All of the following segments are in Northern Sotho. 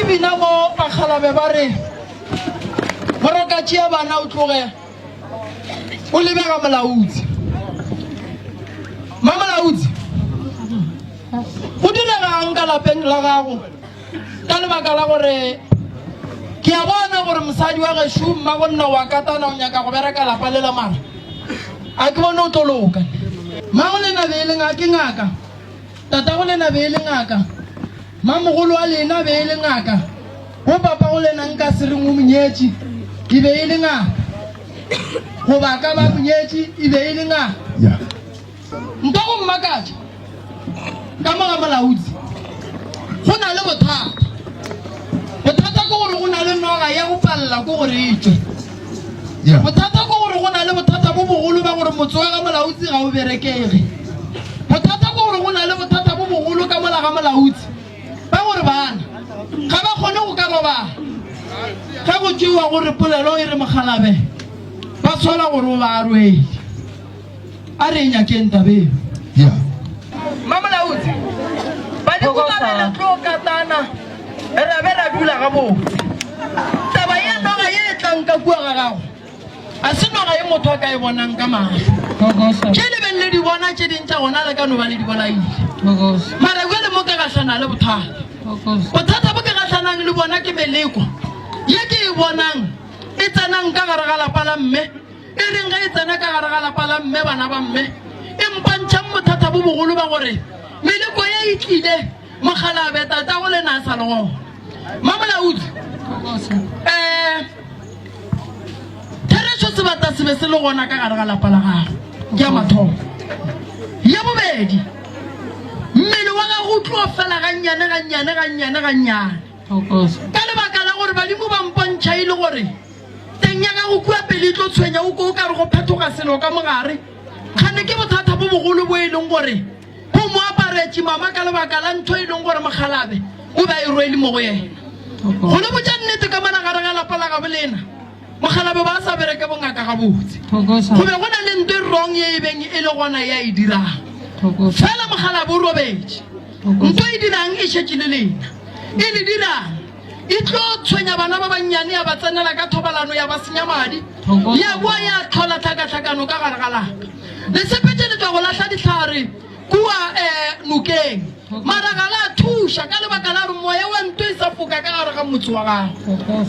bina mo bakgalabe ba re moroka tšea bana o tloge o lebega molautsi. Mamolautsi, go diregang ka lapeng la gago ka lebaka la gore ke a bona gore mosadi wa gešo mmagonna wa katana o nyaka go bereka lapa le la mara a ke bone o tlo loka. Mmago lena be e le ke ngaka, tatago lena be e le ngaka, mamogolo wa lena be e le ngaka, go papago lena nka se reng o monyetše e be e le ngaka, goba ka ba monyetše e be e le ngaka. Nto go mmakatša ka mo ga molaodi go na le bothata. Bothata ke gore go na le noga ya go palela ke gore e tšwe. Bothata ke gore go na le bothata bo bogolo ba gore motse wa ga molaodi ga o berekege. Bothata ke gore go na le bothata bo bogolo ka mola ga molaodi ba gore bana ga ba kgone go ka robala. Ge go tšewa gore polelo e re mokgalabe ba sola gore o ba rwele. A re e nyakeng taba eo. Yeah. Mmamolaodi, Badimo ba be le tlo katana ra be ra dula gabotse. Taba ye noga ye e tlang ka kua ga gago a se noga ye motho a ka e bonang ka mahlo. Tše le beng le di bona tše ding tša gona le ka no ba le di bolaile. Mara bjale mo ke gahlana le bothata. Bothata bo ke gahlanang le bona ke meleko ye ke e bonang e tsenang ka gare ga lapa la mme. E reng ge e tsena ka gare ga lapa la mme, bana ba mme, e mpantšhang bothata bo bogolo ba gore meleko ye e tlile, mokgalabe tatago lena a sa le gona. Mamolaodi, um therešo sebata se be se le gona ka gare ga lapa la gago, ke ya mathomo. Ya bobedi, mmele wa gago o tlo fela gannyane gannyane gannyane gannyane ka lebaka la gore badimo ba mpontšha e le gore Teng ya gago kua pele e tlo tshwenya o ko o ka re go phethoga selo ka mogare. Kgane ke bothata bo bogolo bo e leng gore bo mo aparetše mama ka lebaka la ntho e leng gore mokgalabe o be a e rwele mo go yena. Go le botša nnete ka mona gare ga lapa la gabo lena, mokgalabe ba sa bereke bongaka gabotse. Go be go na le nto e wrong ye e beng e le gona ya e dirang. Fela mokgalabe o robetše. Nto e dirang e šetše le lena. E le dirang? E tlo tshwenya bana ba bannyane, ya ba tsenela ka thobalano, ya ba senya madi, ya boa ya hlola tlhakatlhakano ka gare ga lapa. Le sepetše le tšwa go lahla dihlare kua um nokeng, mara ga la thuša ka lebaka la gore moya wa nto e sa foka ka gare ga motse wa gago.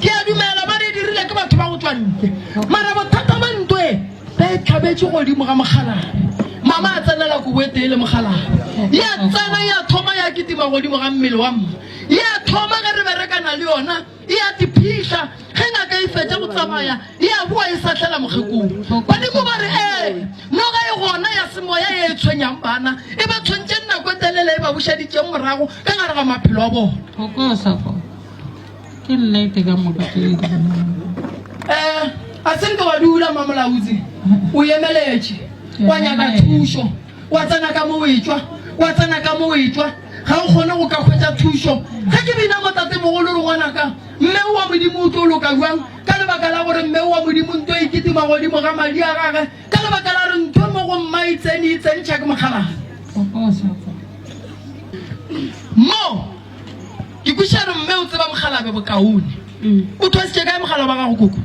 Ke a dumela ba re e dirile ke batho ba go tšwa ntle, mara bothata ba nto e ba e hlabetše godimo ga mokgalabje. Mama a tsenela kobo e tee le mokgalabje, ya tsena ya thoma ya kitima godimo ga mmele wa mma. E a thoma ge re berekana le yona, e a tiphihla. Ge ngaka e fetša go tsamaya, e a boa e sahlela mokgekong. Badimo ba re, Ee, noga e gona ya semoya ye e tshwenyang bana, e ba tshwentšeng nako e telele, e ba bušeditšeng morago ka gare ga maphelo a bona. Thokoza ko. Ke nnete ka moka tše di bolelago. Ee, a se nke wa dula, Mmamolautsi. O emeletše, wa nyaka thušo. Wa tsena ka mo o etšwa, wa tsena ka mo o etšwa, ga o kgone go ka hwetša thušo. Ge ke bina mo tatemogolo re ngwanaka, mme wa Modimo o tlo loka bjang? Ka lebaka la gore mme wa Modimo nto e kitima godimo ga madi a gage, ka lebaka la gore ntho mo go mma e tsene e tsentšha ke mokgalabje. Mo ke kwešiša re mme o tseba mokgalabje bokaone. O thwasitše kae mogala wa gago koko?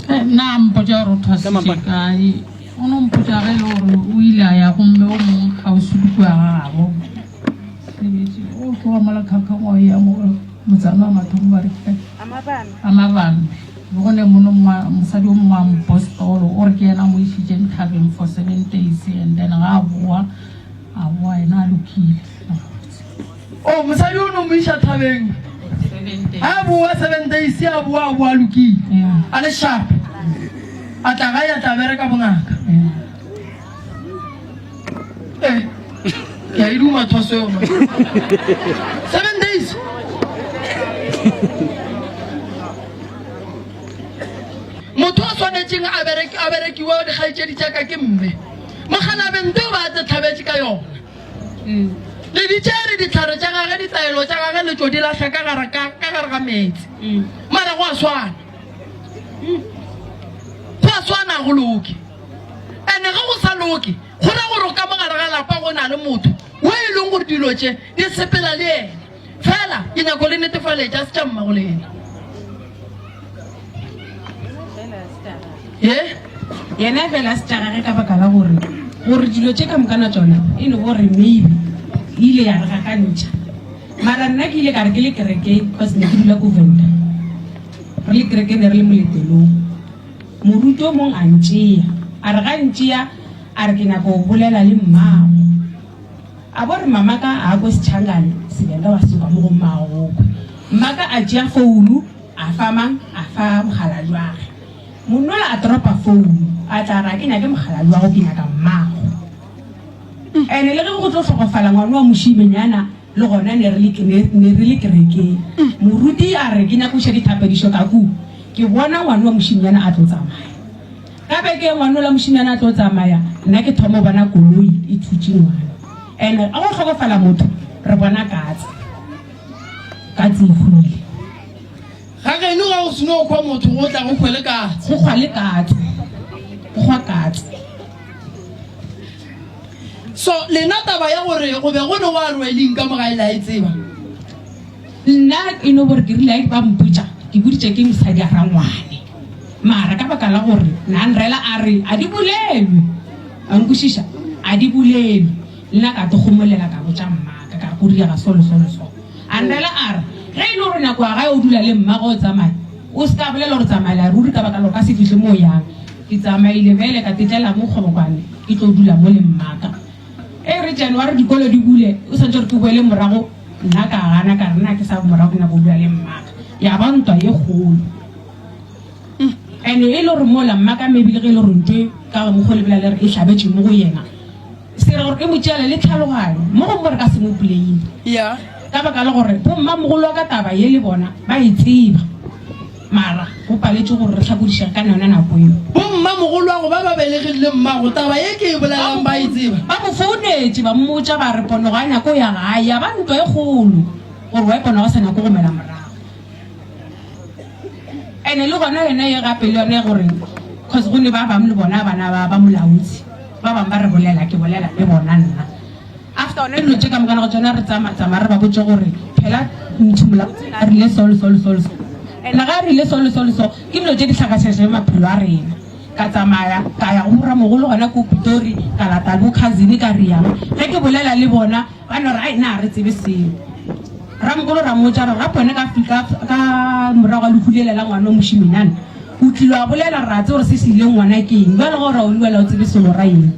Nna mpotša gore o thwasitše kae. O no mpotša ge e le gore o ile a ya go mme o mongwe kgauswi le kua ga gabo. Sebetše o tloga mola kgakgang wa ya mo motsana wa mathomo ba re ke kae? A Mabambe. Le go ne mono mosadi o mongwe wa mopostolo o re ke yena a mo išitšeng thabeng for seven days and then ga a boa a boa yena a lokile. O mosadi o no mo iša thabeng a boa seven days a boa a boa lokile a le sharp a tla gae a tla bereka bongaka eh ke a e duma thoso eo seven days motho o swanetšeng a berekiwa dikgaetšedi tša ka ke mme mogalabeng to ba a tse ka yona Le di tšere dihlare tša gage, ditaelo tša gage le tšo di lahla ka gare ka ka gare ga meetse. Mara go a swana. Go a swana go loke. Ene ge go sa loke, go ra gore ka mo gare ga lapa go na le motho o e leng gore dilo tše di sepela le yena. Fela ke nyako le netefaletša se tša mmago lena. Ye? Yena fela a se tša gage ka baka la gore gore dilo tše ka mokana tšona e no gore maybe e ile ya re gakantšha. Mara nna ke ile ka re ke le kerekeng cause ne ke dula ko Venda. Re le kerekeng ne re le moletelong. Moruti o mong a ntšea. A re ga ntšea a re ke nyaka go bolela le mmago. A bo re mamaka a kwe Sechangane, Sevenda wa se kwa mo go mmago go kwe. Mmaka a tšea founu a fa mang? A fa mokgalajwage. Monnola a tropa founu a tla re a ke nyake mokgalajwago ke nyaka mmago. Ene le ge go tlo hlokofala ngwana wa mošimenyana le gona ne re le ne re le kerekeng. Moruti a re ke nyaka go iša dithapedišo ka kua ke bona ngwana wa mošimenyana a tlo tsamaya. Ka beke ye ngwana ola mošemane a tlo tsamaya, nna ke thoma go bona koloi e thutše ngwana. And a go hlokofala motho re bona katse. Katse e hwile. Ga geno ga go seno hwa motho go tla go hwe le katse. Go hwa le katse. Go hwa katse. So lena taba ya gore go be go ne wa rweling ka mo gae la e tseba? Nna e no bore ke rile ai ba mpotša ke boditše ke mosadi a rangwane mara ka baka la gore na nrela a re a di bolelwe a nkwešiša a di bolelwe nna ka tokgomolela ka botša mmaka ka re go direga so le so le so a nrela a re ge e le gore nako ya gae o dula le mmago o tsamaya o se ka bolela gore tsamaela ruri ka baka la gore ka se fihle mo o yang ke tsamaile bjale ka tetlela mo kgobokwane ke tlo dula mo le mmaka E re January dikolo di bule, o swanetše gore ke boele morago, nna ka gana ka re nna ke sa morago ke nyaka go dula le mmaka. Ya ba ntwa ye kgolo. And e le gore mola mmaka maybe le ge e le gore ntwe ka mokgwa o le bolela le re e hlabetše mo go yena, se ra gore e mo tšeela le tlhaloganyo. Mo gongwe re ka se mo blame. Yeah. Ka baka la gore bommamogolo wa ka taba ye le bona ba e tseba. Mara go paletše gore re hlakodišege ka yona nako yeo. Bommamogoloago ba ba belegeng le mmago, taba ye ke e bolelang ba e tseba. Ba mo founetše ba mmotša ba re Ponogo a nyake go ya gae. Ya ba ntwa e kgolo gore why Ponogo a sa nyake go mela morago. Ene le gona yona ye gape le yone gore cause go ne ba bangwe le bona bana ba ba molautsi ba bangwe ba re bolela ke bolela le bona nna. After gona dilo tše ka moka go tšona re tsama tsama re ba botše gore phela motho molautsi a rile so le so le so le so and ga a rile so le so le so ke dilo tše di hlakašešeng maphelo a rena. Ka tsamaya ka ya go boramogolo gona ko Pitori ka lata bo cousin ka riang ge ke bolela le bona ba no re ai na re tsebe seo. Ramogolo ra mmotša re gape wena ka ka ka morago ga lehu lela la ngwana o mošimenyana o tlilo a bolela ra tse gore se se ileng ngwana ke eng bjale ge o ra o lwela o tsebe selo ra eng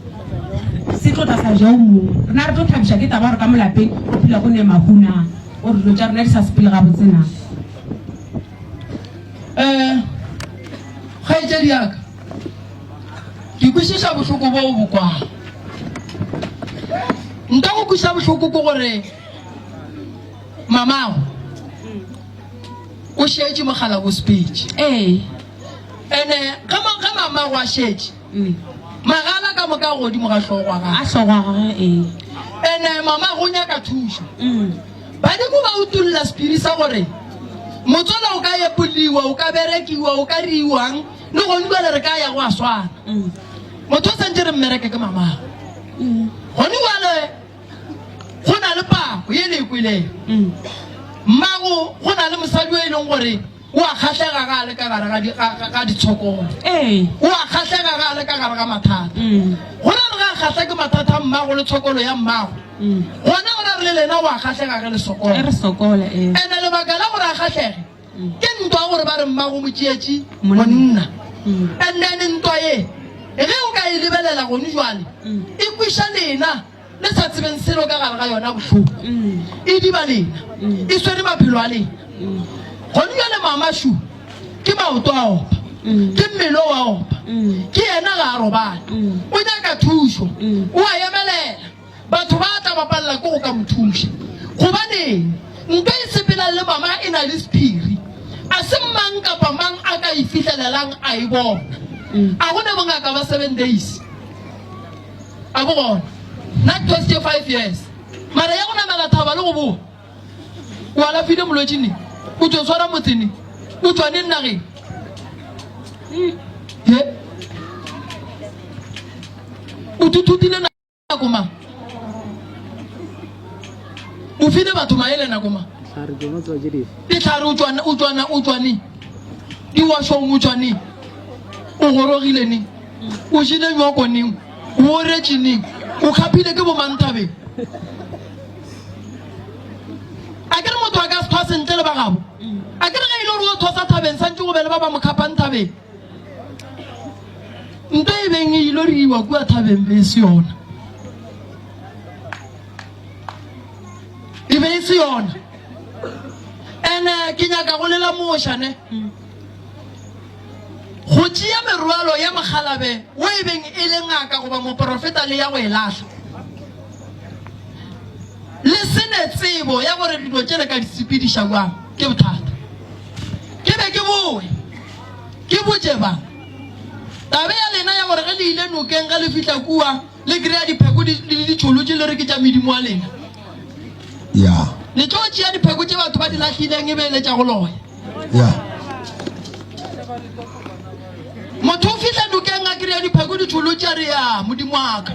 se tlo tla sa ja o mongwe rena re tlo thabiša ke taba gore ka molapeng go phela go ne mahu na gore dilo tša rena di sa sepele gabotse na. Um kgaetšedi ya ka ke kwešiša bohloko bo o bo kwago nka go kweša bohloko ke gore Mamago o šetše mogala bo sepetše. Ee. Ene ge ge mamago a šetše magala ka moka godimo ga hlogo ya gagwe. A hlogo ya gagwe ee. Ene mamago o nyaka thušo. Badimo ba utolla sephiri sa gore motswala o ka epoliwa, o ka berekiwa, o ka riwang le gone jwale re ka ya go a swana. Motho o santše re mmereke ke mamago. Gone jwale Go na le pako ye le e kwelego. Mmago, go na le mosadi yo e leng gore o a kgahlega ga a le ka gare ga, ga, ga ditshokolo. Ee. O a kgahlega ga a le ka gare ga mathata. Go na le ga a kgahla ke mathata a mmago le tshokolo ya mmago. Gona go ra re le lena o a kgahlega ge le sokola. Ge re sokola, ee. Ene lebaka la gore a kgahlege ke ntwa gore ba re mmago mo tšeetše monna. And then ntwa ye ge o ka e lebelela gone jwale e kweša lena le sa tsebeng selo ka gare ga yona bohloko. E diba lena, e swere maphelo a lena. Gone bjale mama shu ke maoto a opa, ke mmele o a opa, ke yena ga a robale, o nyaka thušo, o a emelela. Batho ba tla ba palela ke go ka mo thuša. Gobaneng? Nto e sepelang le mama e na le sephiri. A se mang kapa mang a ka e fihlelelang a e bona. A go ne bongaka ba 7 days? A bo gona. Nna ke thwasitše 5 years. Mara ya go namela thaba le go boa. O alafile molwetši neng? O tšo tshwara motse neng? O tšwa neng nageng? He? O thuthutile nako mang? O file batho maele nako mang? Dihlare o tšwa o tšwa o tšwa neng? Diwašong o tšwa neng? O gorogile neng? O jele nywako neng? O oretše neng? O kgaphile ke bomang thabeng? A ke re motho a ka se thwase ntle le ba gabo? A ke re ge e le gore o thwasa thabeng santše go be le ba ba mo khapang thabeng? Nto e beng e ilo riwa kua thabeng be e se yona. E be e se yona. Ene ke nyaka go lela moša ne. Go tšea merwalo ya mokgalabe wo e beng e le ngaka goba moporofeta le ya go e lahla. Le se ne tsebo ya gore dilo tše le ka di sepediša bjang ke bothata. Ke be ke boe ke botše ba tabe ya lena ya gore ge le ile nokeng ge le fihla kua le kry-a dipheko di le ditšholotše le re ke tša medimo wa lena. Ya. Le tlo tšea dipheko tše batho ba di lahlileng e be e le tša go loya. Ya. Motho o fihla nokeng a kry-a dipheko di tšholotše a re ya modimo wa ka.